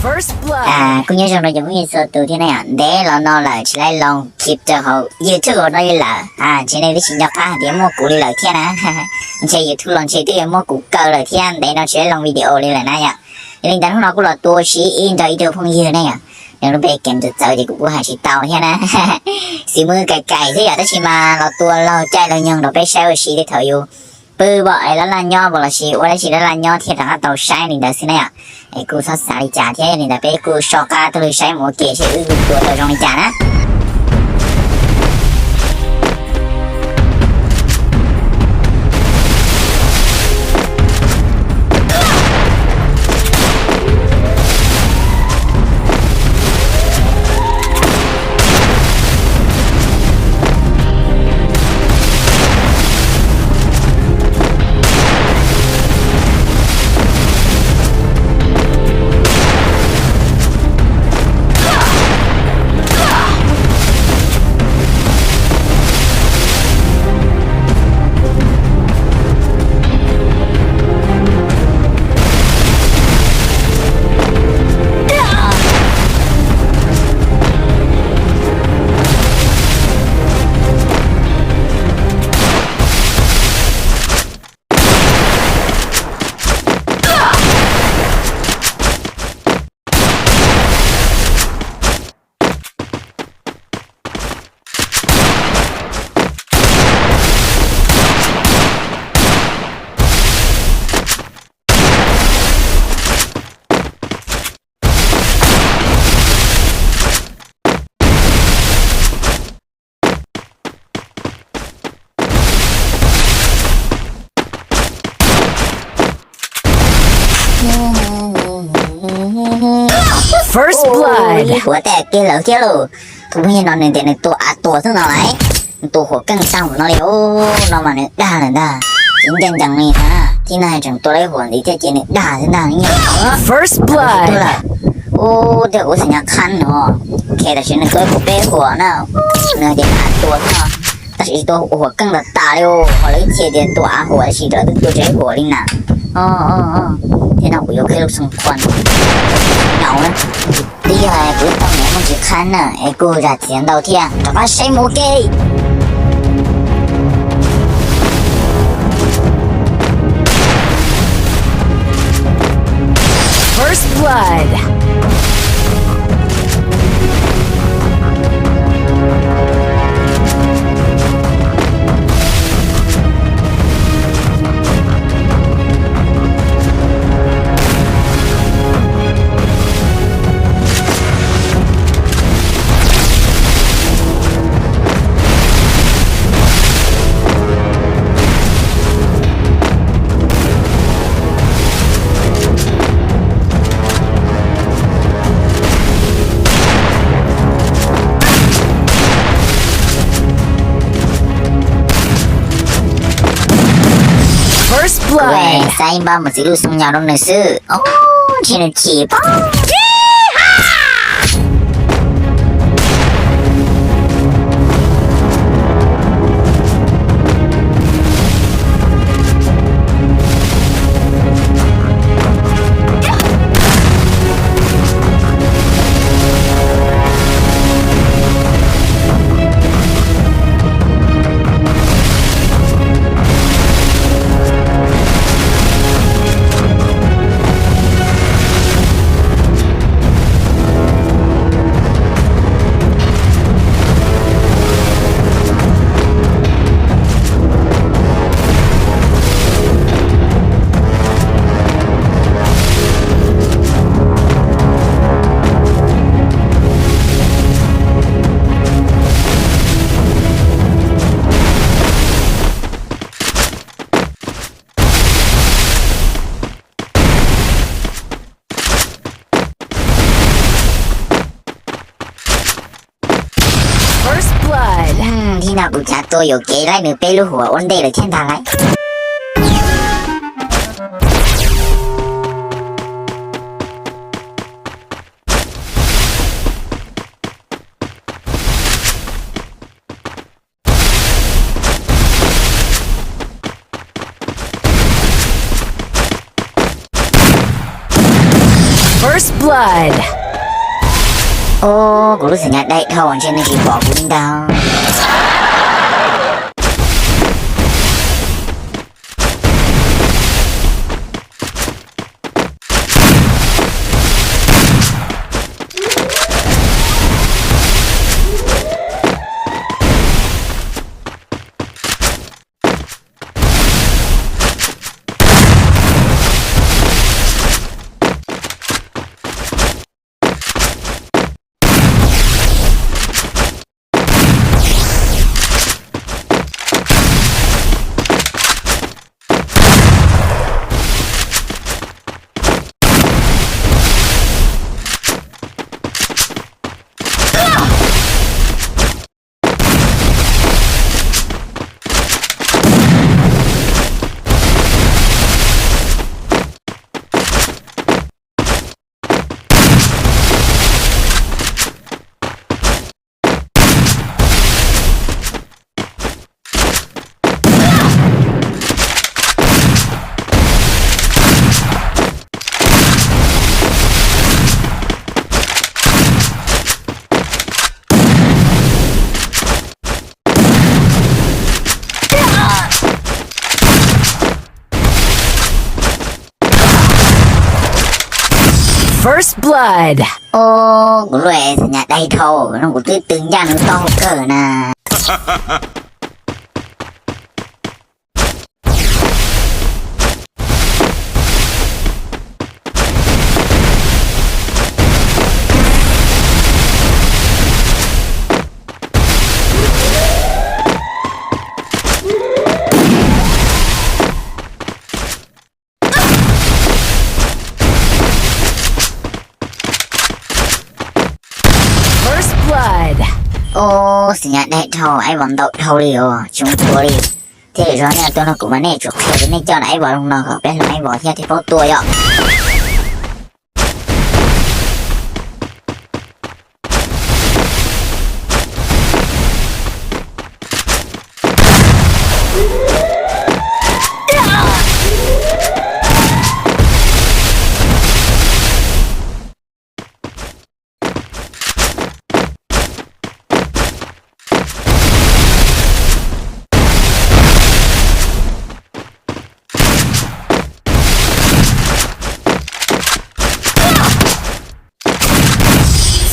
First Blood. ອ່າ ຄຸນຍາຍຈະມາຢາກມີສ່ວນຕົວທີ່ໃນອັນເດ ລາວນອນລະຊິໄດ້ລອງຄລິບເຈົ້າເຂົາ YouTube ເຮົານອນຢູ່ລະ ອ່າ ຊິໃນວິຊິຍອກາເດໂມກູລີລະເທື່ອນະ ມັນໃຊ້ YouTube ລອງເຊັກເດໂມກູເກີລະເທື່ອນເດ ເນາະ ຊິໄດ້ລອງວິດີໂອນີ້ລະນະ ຍາ ນີ້ດັງເຮົານອນກູລະຕົວຊີອິນຈອຍອີໂຕພົງເຍນະ ຍາ ຍັງໄປເກັມຈະເຈົ້າເດກູກູຫາຊິເຕົາເທື່ອນະ ສີມືໄກໆເທື່ອ ຍາ ແຕ່ຊິມາລາວຕົວລາວໃຈລາວຍອງດອກໄປໃຊ້ວ່າຊີໄດ້ເທົ່າຢູ່ ປຶບໍ ໄອ້ລະລະຍໍບໍລະຊິ ໂອລະຊິລະລະຍໍທຽບທາງເຕົາໃຊ້ນີ້ດາຊິນະ ໄອ້ກູຊອດສາລິຈາທຽບນີ້ດາເປກູຊອກກາໂຕລິໃຊ້ໂມເກເຊອືລູກຕົວໂຕຈອງລິຈານະ. First Blood. ໂອ້ຍ ຫົວແຕກເກເລີເກໂລ ທຸກມື້ນອນໜຶ່ງແຕ່ໜຶ່ງຕົວອາຕົວຊະໜ່ອຍ ຕົວຫົວເກັ່ງຊ່າງຫົວນອນເລີຍ ໂອ້ ນອນມາໜຶ່ງດ່າເລີຍດ່າ ຈິງຈັງຈັງນີ້ນະ ທີ່ນາຍຈັ່ງຕົວໄດ້ຫົວດີແທ້ຈິງນີ້ດ່າຊະດ່ານີ້ First Blood. ໂອ້ ແຕ່ໂອສັນຍາຄັນເນາະ ແຄ່ແຕ່ຊິນຕົວກູເປ້ຫົວນະ ເນື້ອເດອາຕົວເນາະ ແຕ່ຊິຕົວຫົວເກັ່ງຕາເລີຍ ໂອ້ ຂໍເລີຍເຈເດຕົວອາຫົວຊິຕົວຕົວໃຈຫົວລີນະ ອໍ ອໍ ອໍ ເທນອກຢູ່ເຄລູກສົມຄວນ ເຫງົານະ. 厉害，不是当年忘记看呢，哎，กูอยากเสียงเดาเที่ยง แต่ว่าใช้หมูเกย์ First Blood. First Blood. ແມ່ນ ໃສ່ບ້າ ມັນຊິຮູ້ສົ່ງຍາວລົງໜັງສື ໂອ້ ທີ່ໜຶ່ງຂີ້ປ້ອງ. First Blood. ອືມ ທີ່ໜ້າບຸດຈາໂຕໂຍເກໄລ່ມືເປ້ລູກຫົວໂອນເດເລີຍແທ່ນທາງໄລ. First Blood. ໂອ້ ກູຮູ້ສຶກຢາກໄດ້ເທົ່າອັນເຊັ່ນນີ້ຊິບອກກູດາວ. First Blood. ໂອ້ ກູເລີຍສັນຍາໄດ້ໂທ ນ້ອງກູຕື້ຕຶງຢ້ານຕ້ອງເກີນນະ. First Blood. ໂອ້ ສັນຍາໄດ້ໂທ ໄອ້ຫວັງໂດດໂທລີໂອ ຊຸງໂທລີ ເທລະຈອນເນຍ ຕົວນ້ອງກູມາເນ ຈວກເຂດເນ ຈອນໄອ້ຫວັງລົງນອກ ເປັນໄອ້ຫວັງເຮັດທີ່ເຂົາຕົວເຍາະ.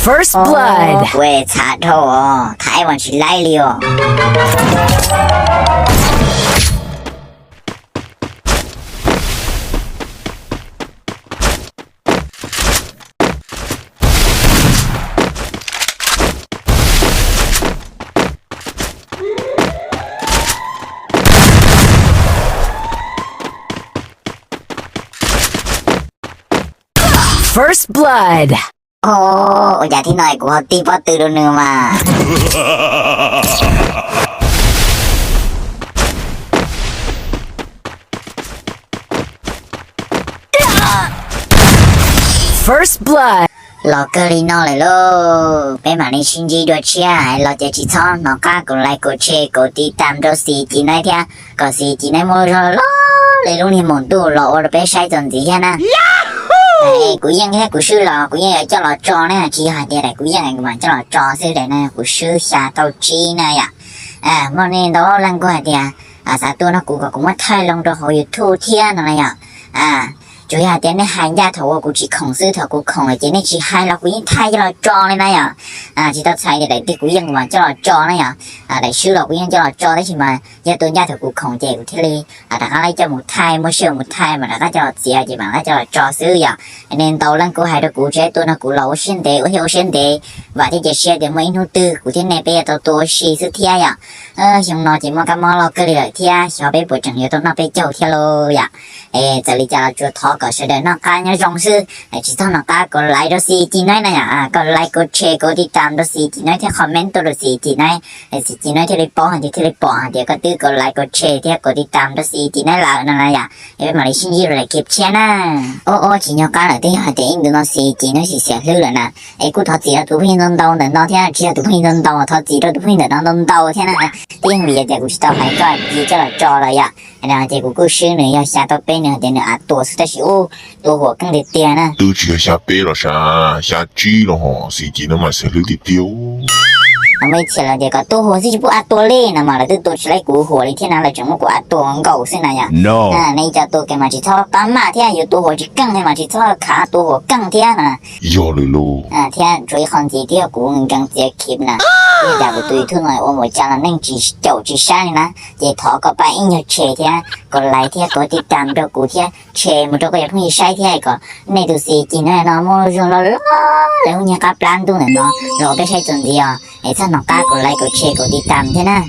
First Blood. ໂອ້ ເວຊາໂທ ໄທມັນຊິໄລ່ລີໂອ. First Blood. ໂອ້ ໂອ ຢາທີ່ໜ້ອຍ ກູເອົາຕີປ້ອດຕື່ນໂດນໜຶ່ງມາ. First Blood. ລໍເກີລີນອລເລີໂລ ເປັນມານີຊິນຈີດວເຊຍ ໃຫ້ລໍເຈຈີຊອນ ນ້ອງກາກົດໄລກົດແຊ ກົດຕິດຕາມໂດສີຈີໄນເທຍ ກໍສີຈີໄນໂມໂລລໍ ເລີຍລຸງນີ້ໝົນຕູ້ລໍໂອລະເປໃຊ້ຈົນຈີເທຍນະ. ເອີຍ ກູຢ້ຽງແທ້ ກູຊື່ລໍ ກູຢ້ຽງເຈົ້າລໍຈໍແນ່ ຈີຫາເດໄດ ກູຢ້ຽງໄອ້ກູມາເຈົ້າລໍຈໍຊື່ໄດນະ ກູຊື່ຊາໂຕຈີນະຍະ. ອາ ມື້ນີ້ໂຕລັງກູຫາເດ ອາ ສາຕົວນະ ກູກໍກູມາຖ່າຍລົງໂຕຂອງຢູທູບເທຍນະຍະ. ອາ ຈູຍາເຕນໃນຫາຍາເຖົາກູຈີຂອງຊື້ເຖົາກູຂອງເຈນີ້ຈີຫາຍລະກູຍິ່ງຖ່າຍລະຈໍເລີຍນະຍາ. ອາ ຈີຕອດໄຊເດໄດຕິກູຢ້ຽງວ່າຈະລະຈໍນະຍາ. ອາ ໄດ້ຊື່ລະກູຢ້ຽງຈະລະຈໍໄດ້ຊິມາ ຍາຕົນຍາເຖົາກູຂອງເຈກູເທເລ. ອາ ຕາກາໄລຈະໝູຖ່າຍ ໝູເຊວໝູຖ່າຍ ມາຕາກາຈະລະເຊຍເຈມາຕາກາຈະລະຈໍຊື້ຍາ. ອັນນີ້ເຕົາລັງກູຫາຍໂຕກູເຈຕົວນະກູລະໂອເຊນເດ ໂອເຮໂອເຊນເດ ວ່າທີ່ເຈເຊຍເດມວຍນູຕື້ ກູທີ່ເນເປໂຕໂຕຊີຊື້ເທຍຍາ. ເອີ ຊົງນໍຈີມອກະມໍລໍເກີເລີເທຍ ຊອເປປົວຈັ່ງເດໂຕນໍເປເຈົ້າເທຍໂລຍາ. ເອ ຈະລີຈະລະຈູທໍກໍສະເດີນອກກາຍອງຊື່ ໃນຈີຕອນອກກາກົດໄລໂຕສີຈີໄນນະຍາ. ອາ ກົດໄລກົດແຊກົດຕິດຕາມໂຕສີຈີໄນ ເທຄອມເມັນໂຕໂຕສີຈີໄນ ໃນສີຈີໄນເທເລປອນເທເລປອນ ດຽວກໍຕື້ກົດໄລກົດແຊ ເທກົດຕິດຕາມໂຕສີຈີໄນລາວນະນະຍາ. ເອ ມາລີຊິນຢີເລີຍເກັບແຊນະ. ໂອ ໂອ ຈີຍອກກາເລີເທຍ ເທອິງດູນອນສີຈີໄນສີເສຍລືເລີນະ. ເອ ກູທໍຈີໂຕປູຜູ້ຍິງໂດນໂດນເດີນອນເທຍ ຈີໂຕປູຜູ້ຍິງໂດນໂດນ ທໍຈີໂຕປູຜູ້ຍິງເດີນອນໂດນໂດນເທຍນະ. ຕີຫູເດ ກູຊິຕໍ່ໄປກໍຈີຈະລະຈໍເລີຍາ.然后结果故事呢，要下到背呢，点呢啊，多是但是哦，多火更得点呢。都只要下背了啥，下鸡了吼，谁记得嘛，谁都得丢。啊，没钱了，这个多火是不啊多嘞，那么了，都多起来股火里天拿了，整个股啊多很高是那样。No。啊，那一家多给嘛，只操干嘛天，有多火就更的嘛，只操卡多火更天啊。要了咯。啊，天，注意看几条股，你刚接 clip 呢。你家不对头呢，我我讲了，那几九几三呢。 เจทอก็ไปอีกเชเทีย กดไลค์เทีย กดติดตามดูกูเทีย แชร์หมดก็อย่าเพิ่งใช้เทียก็ ในดูซีกินแน่นอน โมจุงรอรอแล้วเนี่ยครับร้านดูเนี่ยเนาะ รอไปใช้จนเดียว ไอ้ท่านน้องกล้ากดไลค์ กดแชร์ กดติดตามเทียนะ